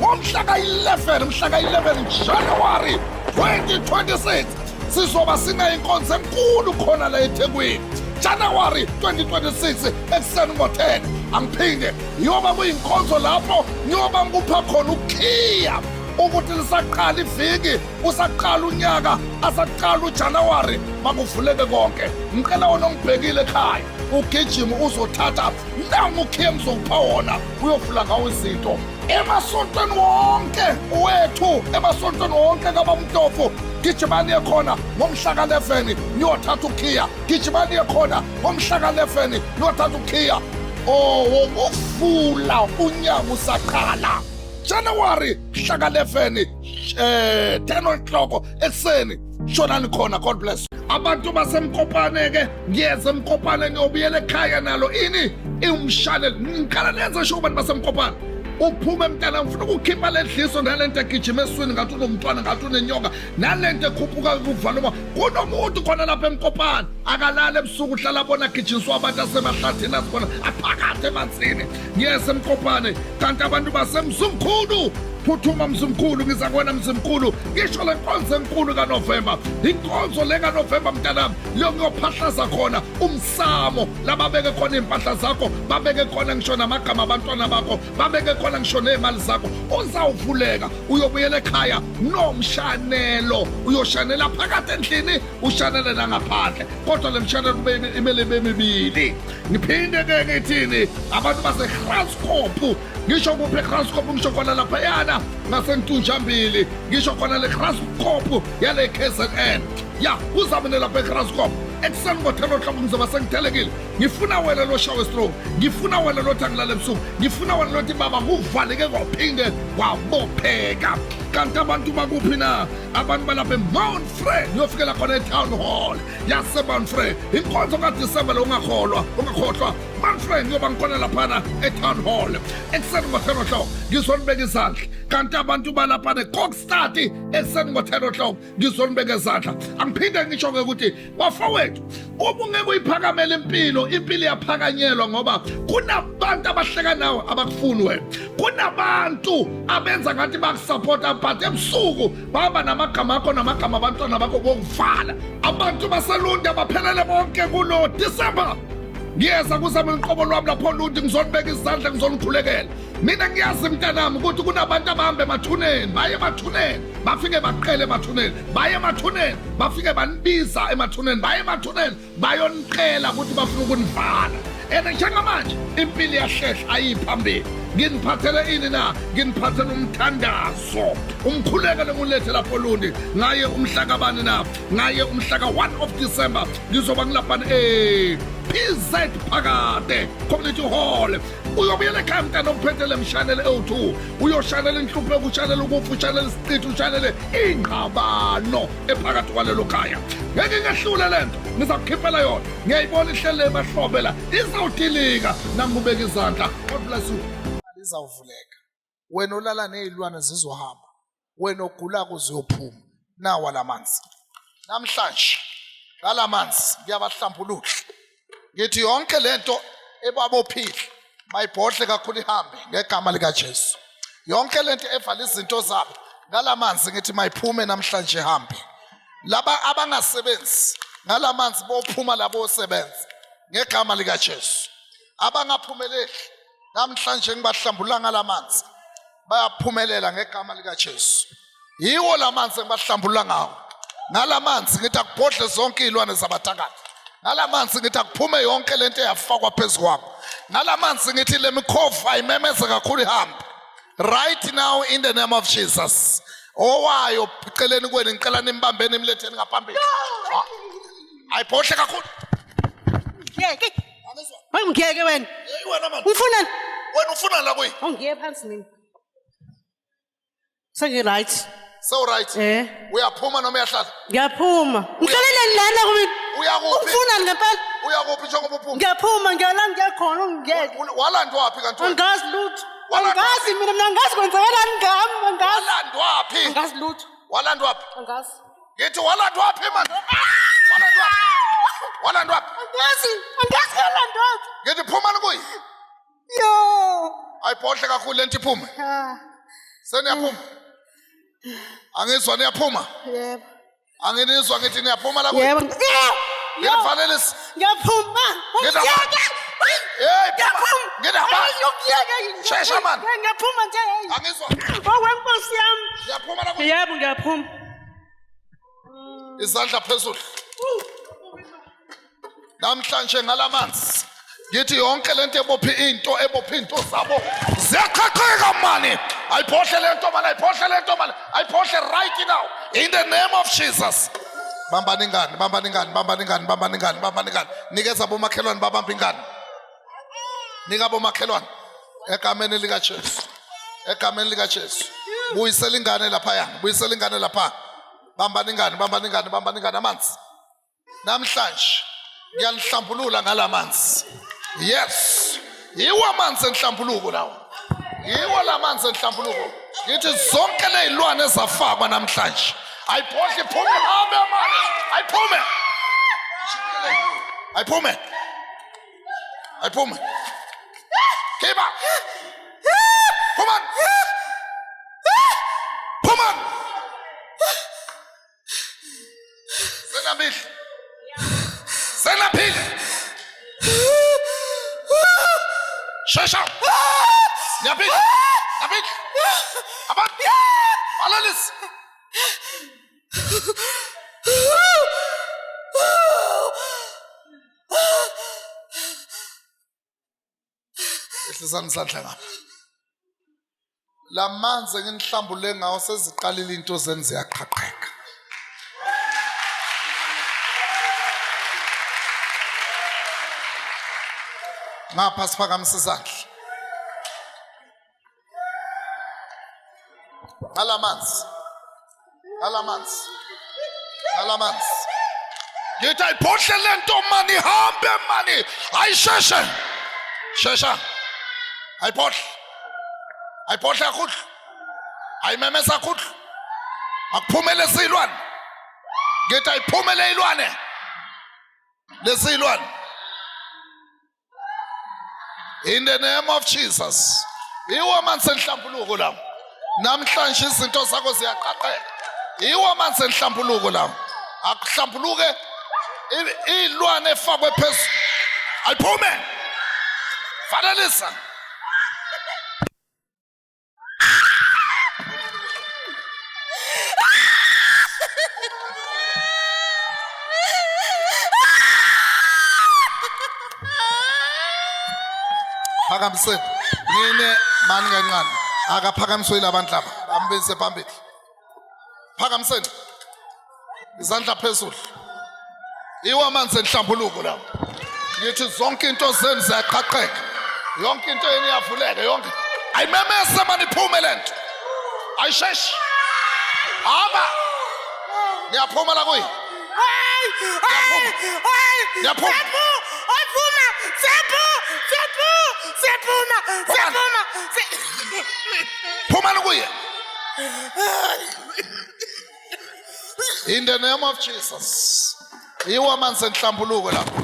Ngomhla ka-11 mhla ka-11 January 2026 sizoba sinayinkonzo enkulu khona la eThekwini. January 2026 ekuseni ngo-10 angiphinde ngiyoba kuyinkonzo lapho ngiyoba ngikupha khona ukhiya ukuthi lisaqala iviki usaqala unyaka asaqala uJanuary makuvuleke konke ngicela wona ongibhekile ekhaya ugijima uzothatha nangu ukhiye ngizokupha wona uyovula ngawo izinto emasontweni wonke wethu emasontweni wonke kabamtofu gijimani yekhona ngomhla ka-11 niyothatha ukhiya gijimani yekhona ngomhla ka-11 niyothatha ukhiya oh wokuvula unyaka usaqala January mhla ka-11 10 o'clock ekuseni shonani khona god bless abantu basemkopane ke ngiyeza emkopane ngiyobuyela ekhaya nalo ini iwumshanelo ngikhala nenze sho abantu basemkopane uphume mntana ngifuna ukukhipha le dliso nalento egijima eswini ngathi unomntwana ngathi unenyoka nalento ekhuphuka kuvala uma kunomuntu khona lapha emkopane akalala ebusuku uhlala bona gijinyiswa abantu asemahlathini asibona aphakathi emanzini ngiyese emkopane kanti abantu basemzumkhulu phuthuma mzimkhulu ngiza kuwena mzimkhulu ngisho le nkonzo enkulu kanovemba inkonzo le kanovemba mntanami leyo ngiyophahlaza khona umsamo lababeke khona iy'mpahla zakho babeke khona ngisho namagama abantwana bakho babeke khona ngisho ney'mali zakho uzawuvuleka uyobuyela ekhaya nomshanelo uyoshanela phakathi endlini ushanele nangaphandle kodwa le mshanelo imele ibe mibili ngiphinde ke ngithini abantu baseGraskop ngisho kuphi eGraskop ngisho khona laphayana ngasentunjambili ngisho khona le Graskop yale KZN ya kuzamine lapha eGraskop ekuseni ngo-10 o'clock ngizoba sengithelekile ngifuna wena lo shawe stroke ngifuna wena lothi angilale ebusuku ngifuna wena lothi baba kuvaleke kwaphinde kwabopheka kanti abantu bakuphi na abantu balapha eMount Frere niyofikela khona e-town hall yaseMount Frere inkonzo kaDisemba lo ungakholwa ungakhohlwa Mount Frere ngiyoba ngikhona laphana e-town hall ekuseni ngo-10 o'clock ngizonibeka izandla kanti abantu balapha ne-Kokstad ekuseni ngo-10 o'clock ngizonibeka izandla angiphinde ngisho-ke ukuthi bafowethu uma ungeke uyiphakamele impilo impilo iyaphakanyelwa ngoba kunabantu abahleka nawe abakufuni wena kunabantu abenza ngathi bakusapota but ebusuku bahamba namagama akho namagama abantwana bakho bokuvala abantu baselundi abaphelele bonke kulo December ngiyeza kuzama inqobo lwami lapho lundi ngizonibeka izandla ngizonikhulekela mina ngiyazi mntanami ukuthi kunabantu abahamba emathuneni baye emathuneni bafike baqele emathuneni baye emathuneni bafike banibiza emathuneni baye emathuneni bayoniqela ukuthi bafuna ukunivala and njengamanje impilo iyahlehla ayiphambili nginiphathele ini na nginiphathele umthandazo umkhuleko lengulethe lapho lundi ngaye umhla kabani na ngaye umhla ka-1 of December ngizoba ngilaphana e-PZ Phakade Community Hall uyobuyela ekhaya mntana ophethe le mshanele ewu-2 uyoshanela inhlupheko ushanele ukufa ushanele isichitho ushanele ingxabano ephakathi kwalelo khaya ngeke ngehlule le nto ngizakukhiphela yona ngiyayibona ihlele emahlombe la izawudilika nangubeka izandla god bless you izawuvuleka wena olala nezilwane zizohamba wena ogulako uzophuma nawa lamanzi namhlanje ngalamanzi ngiyabahlambulula ngithi yonke lento ebabophile mayibhodle kakhulu ihambe ngegama likaJesu yonke lento evala izinto zabo ngalamanzi ngithi mayiphume namhlanje ihambe laba abangasebenzi ngalamanzi bophuma labo osebenza ngegama likaJesu abangaphumeleli namhlanje ngibahlambulula ngalamanzi bayaphumelela ngegama likaJesu yiwo lamanzi engibahlambulula ngawo ngalamanzi ngithi akubhodle zonke iy'lwane zabathakathi ngalamanzi ngithi akuphume yonke lento eyafakwa phezu kwakho ngalamanzi ngithi le mikhovu ayimemeze kakhulu ihambe right now in the name of Jesus owayo celeni kwenu ngicela nimbambeni nimletheni ngaphambili ayibhodle kakhulu Ngeke. Awungiyeke wena. Wena man. Ufunani? Wena ufuna la kuyi? Awungiye phansi mina. Sengi right. So right. Eh. Uyaphuma noma uyahlala? Ngiyaphuma. Ngihlaleleni lana kumina. Uyakuphi? Ufunani ngempela? Uyakuphi njengoba uphuma? Ngiyaphuma ngiyala ngiyakhona ungiyeke. Walandwaphi kanti? wena? Angazi lutho. Walandwa- Angazi mina mina angazi kwenzakalani ngami angazi. Walandwaphi? Angazi lutho. Walandwaphi? Angazi. Ngithi walandwaphi man? Walandwaphi? Walandwaphi? Angazi, angazi ngalandwaphi. Ngithi phumani kuye. Yo. Ayibhodle kakhulu lento iphume. Ha. Seniyaphuma. Angizwa niyaphuma. Yebo. Anginizwa ngithi niyaphuma la kuye. Yebo. Nginivalelisa. Ngiyaphuma. Ngiyaka. Hey, Ngiyaphuma. Ngidaba. Ngiyakuyeka. Shesha man. Ngiyaphuma nje. Angizwa. Owenkosi yami. Ngiyaphuma la kuye. Yebo ngiyaphuma. Izandla phezulu. Namhlanje ngalamanzi ngithi yonke lento ebophe into ebophe into zabo ziyaqhaqheka mani. Ayiphohle lento mani, ayiphohle lento mani, ayiphohle right now in the name of Jesus. Bambani ingane, bambani ingane, bambani ingane, bambani ingane, bambani ingane. Nikeza bomakhelwane babambe ingane. Nika bomakhelwane egameni likaJesu. Egameni likaJesu. Buyisela ingane laphaya, buyisela ingane lapha. Bambani ingane, bambani ingane, bambani ingane amanzi. Namhlanje ngiyanihlambulula ngalamanzi. Yes. Yiwo amanzi enhlambuluko lawo. Yiwo lamanzi enhlambuluko. Ngithi zonke lezilwane ezafakwa namhlanje. Ayiphohle iphume hambe manje. Ayiphume. Ayiphume. Ayiphume. Khiba. Phumani. Phumani. Senaphile. Senaphile. Shesha. Niyaphila. Niyaphila. Abantu. Balalisi. Ehlisani isandla ngapha. Lamanzi enginihlambule ngawo seziqalile into zenu ziyaqhaqheka. Ngapha siphakamisa isandla. Ngalamanzi. Ngalamanzi. Ngalamanzi. Ngithi ayiphohle lento mani ihambe mani. Ayisheshe. Shesha. Ayiphohle. Ayiphohle kakhulu. Ayimemesa kakhulu. Akuphumele silwane. Ngithi ayiphumele ilwane. Lesilwane. In the name of Jesus. Iwo amanzi enhlambuluko lawo. Namhlanje izinto zakho ziyaqaqeka. Iwo amanzi enhlambuluko lawo. Akuhlambuluke ilwane efakwe phezulu. Ayiphume. Fanelisa. Phakamiseni. Nine mani kancane. Akaphakamiswe labantu laba. Bambise phambili. Phakamiseni. Izandla phezulu. Iwo amanzi enhlambuluko lawo. Ngithi zonke into zenu ziyaqhaqheka. Yonke into yenu iyavuleka yonke. Ayimemese mani iphume lento. Ayisheshi. Hamba. Niyaphuma la kuyi. Niyaphuma. Aphuma! Siyaphu! Siyaphu! Siyaphuma! Siyaphuma! Phumani kuye. In the name of Jesus. Yiwo amanzi enhlambuluko lapho.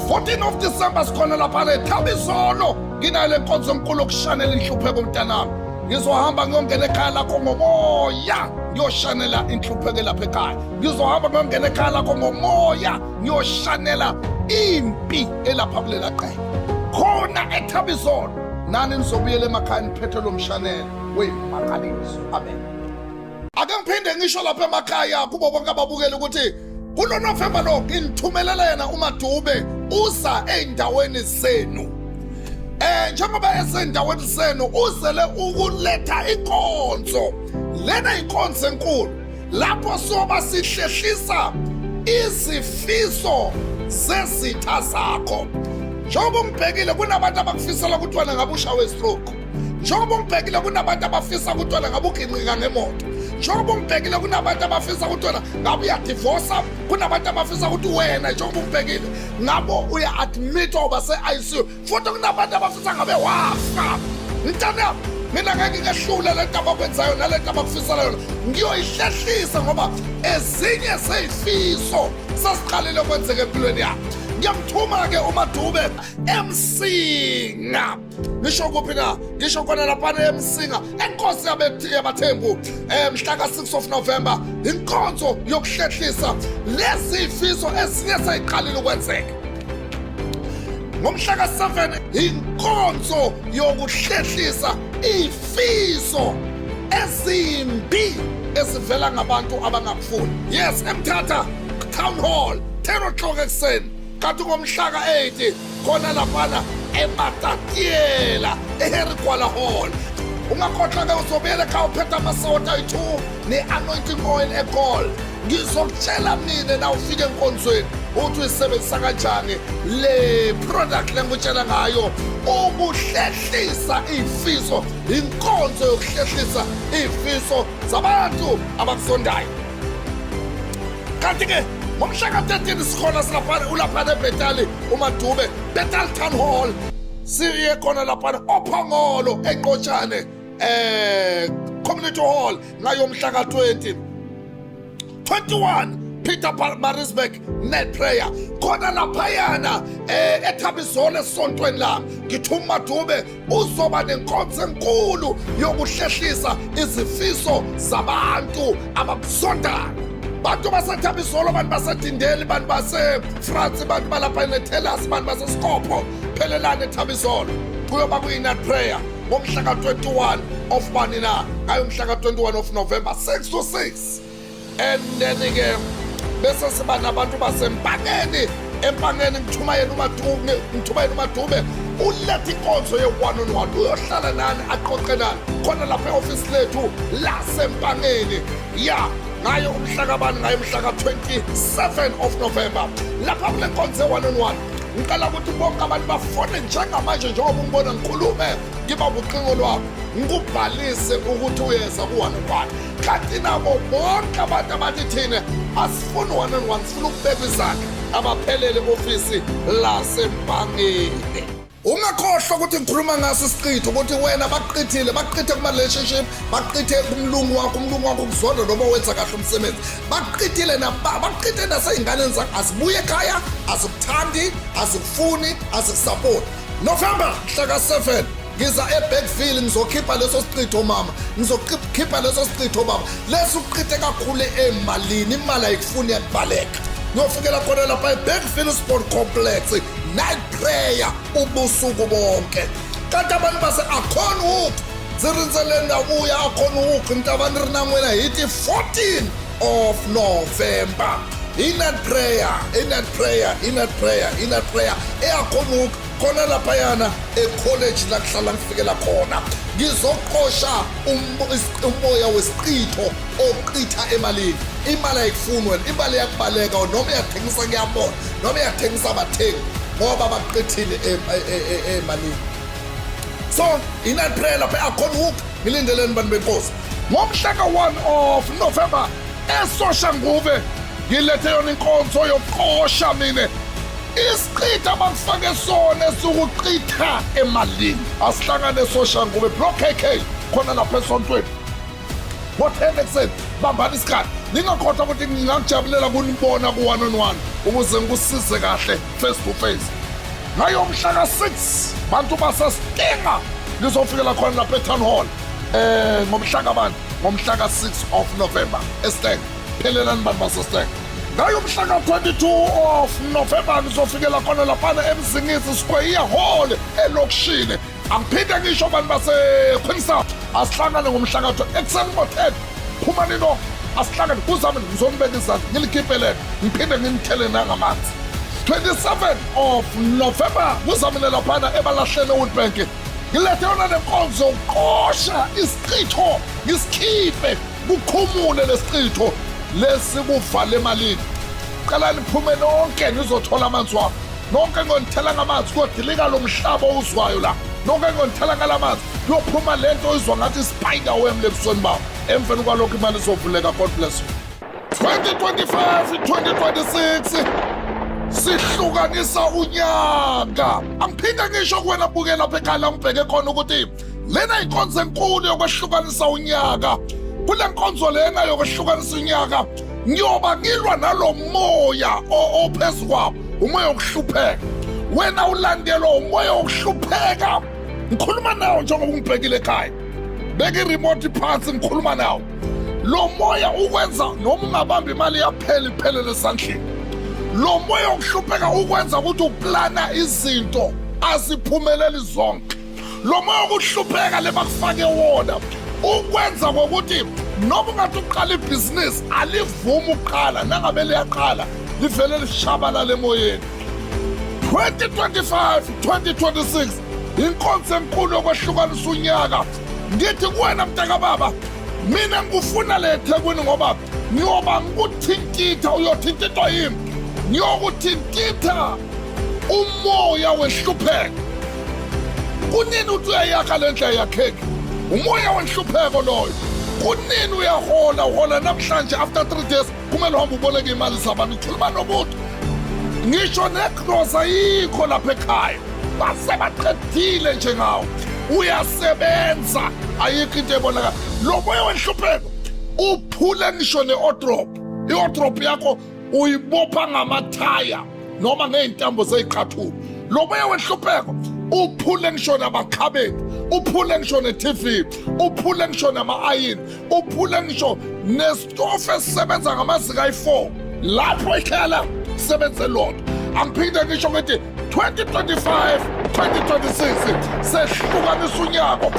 14 of December sikhona lapha le Thabizolo nginayo le nkonzo enkulu yokushanela inhlupheko mntanami. Ngizohamba ngiyongena ekhaya lakho ngomoya ngiyoshanela inhlupheko lapha ekhaya. Ngizohamba ngiyongena ekhaya lakho ngomoya ngiyoshanela impi elapha kulela qele. Khona eThabizolo nani nizobuyela emakhaya niphethe lo mshanelo weyimangaliso. Amen. Ake ngiphinde ngisho lapha emakhaya kubo bonke ababukeli ukuthi kulo November lo nginithumelela yena uMadube uza ey'ndaweni zenu. Njengoba esendaweni zenu uzele ukuletha inkonzo. Lena inkonzo enkulu lapho soba sihlehlisa izifiso zezitha zakho. Njengoba ungibhekile kunabantu abakufisela ukuthi wena ngabe ushawe stroke. Njengoba ungibhekile kunabantu abafisa ukuthi wena ngabe uginqika ngemoto. Njengoba ungibhekile kunabantu abafisa ukuthi wena ngabe uyadivosa, kunabantu abafisa ukuthi wena njengoba ungibhekile ngabe uya-admitwa uba se-ICU, futhi kunabantu abafisa ngabe wafa. Mntanami, mina ngeke ngehlule le nto abakwenzayo nale nto abakufisela yona, ngiyoyihlehlisa ngoba ezinye zeyifiso sesiqalile kwenzeka empilweni yakho. Ngiyamthuma-ke uMadube eMsinga. Ngisho kuphi na? Ngisho khona laphana eMsinga, enkosi yabaThembu, mhla ka-6 of November, inkonzo yokuhlehlisa lezi zifiso ezinye seyiqalile ukwenzeka. Ngomhla ka-7 inkonzo yokuhlehlisa ifiso ezimbi ezivela ngabantu abangakufuni. Yes, eMthatha Town Hall, 10 o'clock ekuseni. Kanti ngomhla ka-8 khona laphana eMatatiela eHarry Gwala Hall. Ungakhohlwa ke, uzobuyela ekhaya uphethe amasawoti ayi-2 ne-anointing oil egold. Ngizokutshela mina na ufike enkonzweni uthi uyisebenzisa kanjani le product lengikutshela ngayo, ukuhlehlisa ifiso, inkonzo yokuhlehlisa ifiso zabantu abakusondayo. Kanti-ke ngomhla ka-13 sikhona silaphana, ulaphana eBhetali uMadube, Bethal Town Hall, siye khona laphana oPhongolo eNqotshane Community Hall ngayo mhla ka-20. 21 Peter Marisburg night prayer khona laphayana eThabizolo esontweni lami. Ngithuma uMadube, uzoba nenkonzo enkulu yokuhlehlisa izifiso zabantu abakuzondayo. Bantu baseThabizolo, bantu baseDindeli, bantu baseFrance, bantu balapha eNetelas, bantu baseSikopho, phelelani eThabizolo. Kuyoba kuyi-night prayer ngomhla ka-21 of bani na? Ngayo mhla ka-21 of November, 6 to 6. And then-ke bese siba nabantu baseMpangeni. EMpangeni ngithuma yena uMadube, ngithuma yena uMadube, uletha inkonzo ye-one on one, uyohlala nani, aqoqe nani khona lapha e-ofisi lethu laseMpangeni, ya, ngayo umhla kabani? Ngayo umhla ka-27 of November. Lapha kule nkonzo ye-one on one, ngicela ukuthi bonke abantu bafone njengamanje, njengoba ungibona ngikhulume, ngiba bucingo lwakho, ngikubhalise ukuthi uyeza ku-one on one. Kanti nabo bonke abantu abathi thina asifuni one on one, sifuna ukubeka izandla, abaphelele ofisi laseMpangeni. Ungakhohlwa ukuthi ngikhuluma ngaso isichitho, ukuthi wena bakuqithile, bakuqithe kuma-relationship, bakuqithe kumlungu wakho, umlungu wakho kuzonda noma wenza kahle umsebenzi, bakuqithile, bakuqithe nasey'nganeni zakho, azibuye ekhaya, azikuthandi, azikufuni, azikusapoti. November mhla ka-7 ngiza eBergville, ngizokhipha leso sichitho mama, ngizokhipha leso sichitho baba, leso uqithe kakhulu emalini, imali ayikufuni, yakubaleka. Ngiyofikela khona lapha eBergville Sport Complex, night prayer ubusuku bonke. Kanti abantu base-Acornhoek, ndzi rindzeleni na vuya Acornhoek, ni ta va ni ri na n'wina hi ti-14 of November, i night prayer, i night prayer, i night prayer, i night prayer eAcornhoek, khona laphayana ekholeji la kuhlala ngifikela khona. Ngizoqosha umoya wesiqitho oqitha emalini. Imali ayikufuni wena, imali iyakubaleka, noma iyathengisa kuyabona, noma iyathengisa abathengi, ngoba baqithile emalini. So i-night prayer lapha e-Acornhoek, ngilindeleni bantu benkosi. Ngomhla ka-1 of November eSoshanguve ngilethe yona inkonzo yokuqosha mina isichitha abakufake sona esukuchitha emalini. Asihlangane eSoshanguve, Block KK, khona lapha esontweni ngo-10 ekuseni. Bambani isikhathi, ningakhohlwa ukuthi ngingakujabulela kunibona ku-one on one ukuze ngikusize kahle face to face. Ngayo mhla ka-6, bantu baseStinga, ngizofikela khona lapha e-town hall ngomhla kabani? Ngomhla ka-6 of November eStinga. Phelelani bantu baseStinga. Ngayo mhla ka-22 of November ngizofikela khona laphana eMzingisi Square Hall elokishini. Angiphinde ngisho, bantu base-Queenstown, asihlangane ngomhla ka ekuseni ngo-10. Phumani no, asihlangane kuzame, ngizonibeka izandla, ngilikhiphelele, ngiphinde nginithele nangamanzi. 27 of November kuzamile laphana eBalahleni eWoodbank, ngilethe yona nenkonzo yokuqosha isichitho, ngisikhiphe, kukhumule lesichitho lesikuvala emalini. Cela niphume nonke nizothola amanzi wami nonke, ngonithela ngamanzi, kuyodilika lo mhlaba owuzwayo la. Nonke ngonithela ngala manzi, kuyophuma le nto oyizwa ngathi spider web lebusweni bawo. Emveni kwalokho imali izovuleka. God bless you. 2025 2026 sihlukanisa unyaka. Angiphinde ngisho kuwena buke lapha ekhaya la ngibheke khona ukuthi lena inkonzo enkulu yokwehlukanisa unyaka. Kule nkonzo lena yokwehlukanisa unyaka Ngiyoba ngilwa nalomoya ophezu kwabo, umoya wokuhlupheka. Wena ulandelwa umoya wokuhlupheka. Ngikhuluma nawo njengoba ungibhekile ekhaya. Beka iremote phansi, ngikhuluma nawo. Lo moya ukwenza noma ungabamba imali yaphela iphelele esandleni. Lo moya wokuhlupheka ukwenza ukuthi uplana izinto aziphumeleli zonke. Lo moya wokuhlupheka lebakufake wona ukwenza ngokuthi noma ungathi uqala ibhizinisi alivumi ukuqala, nangabe liyaqala livele lishabalala emoyeni. 2025 2026 inkonzo enkulu yokwehlukanisa unyaka. Ngithi kuwena mntakababa, mina ngikufuna le eThekwini ngoba ngiyoba ngikuthintitha, uyothintithwa yimi, ngiyokuthintitha umoya wenhlupheko. Kunini uthi uyayakha le ndlela yakheki? Umoya wenhlupheko loyo. Kunini uyahola, uhola namhlanje, after 3 days kumele uhambe uboleke imali zabantu. Khuluma nomuntu, ngisho negrosa ayikho lapha ekhaya, base baqedile nje ngawo. Uyasebenza, ayikho into ebonakala. Lo moya wenhlupheko uphule ngisho ne-odrop. I-odrop yakho uyibopha ngamathaya noma ngey'ntambo zey'qathulo. Lo moya wenhlupheko uphule ngisho namakhabethe, uphule ngisho ne-TV, uphule ngisho nama-ayini, uphule ngisho nesitofu esisebenza ngamaziko ayi-4 lapho ekhaya lakho sebenze lodwa. Angiphinde ngisho ngithi 2025 2026 sehlukanisa unyaka.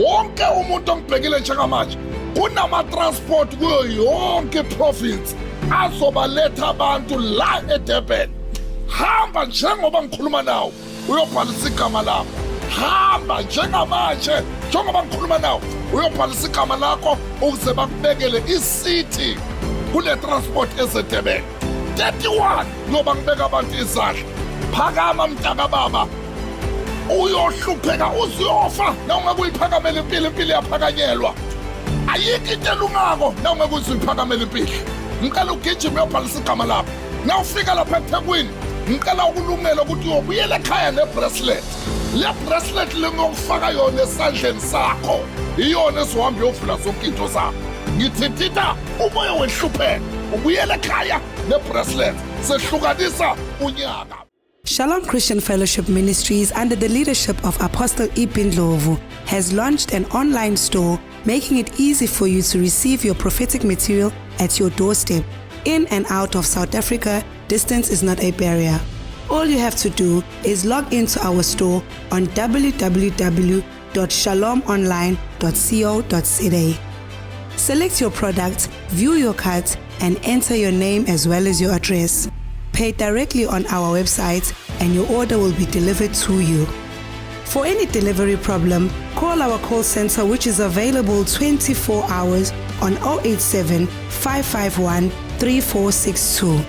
Wonke umuntu ongibhekile njengamanje, kunama-transport kuyo yonke iprovince azobaletha abantu la eDurban. Hamba njengoba ngikhuluma nawo uyobhalisa igama lakho. Hamba njengamanje njengoba ngikhuluma nawo uyobhalisa igama lakho ukuze bakubekele isithi kule transport eseDurban. 31 ngoba ngibeka abantu izandla. Phakama mntakababa, uyohlupheka uzuyofa na ungeke uyiphakamele impilo. Impilo iyaphakanyelwa, ayikho into elungako na ungeke uze uyiphakamele impilo. Ngicela ugijime uyobhalisa igama lakho. Na ufika lapha eThekwini, ngicela ukulungela ukuthi uyobuyela ekhaya ne-bracelet. Le bracelet lengiyokufaka yona esandleni sakho iyona ezohamba uyovula zonke into zakho. Ngithintitha umoya wenhlupheko, ubuyele ekhaya ne-bracelet, sehlukanisa unyaka. Shalom Christian Fellowship Ministries, under the leadership of Apostle Ipin Ndlovu, has launched an online store, making it easy for you to receive your prophetic material at your doorstep. In and out of South Africa, distance is not a barrier. All you have to do is log into our store on www.shalomonline.co.za. Select your product, view your cart, and enter your name as well as your address. Pay directly on our website, and your order will be delivered to you. For any delivery problem, call our call center, which is available 24 hours on 087 551 3462.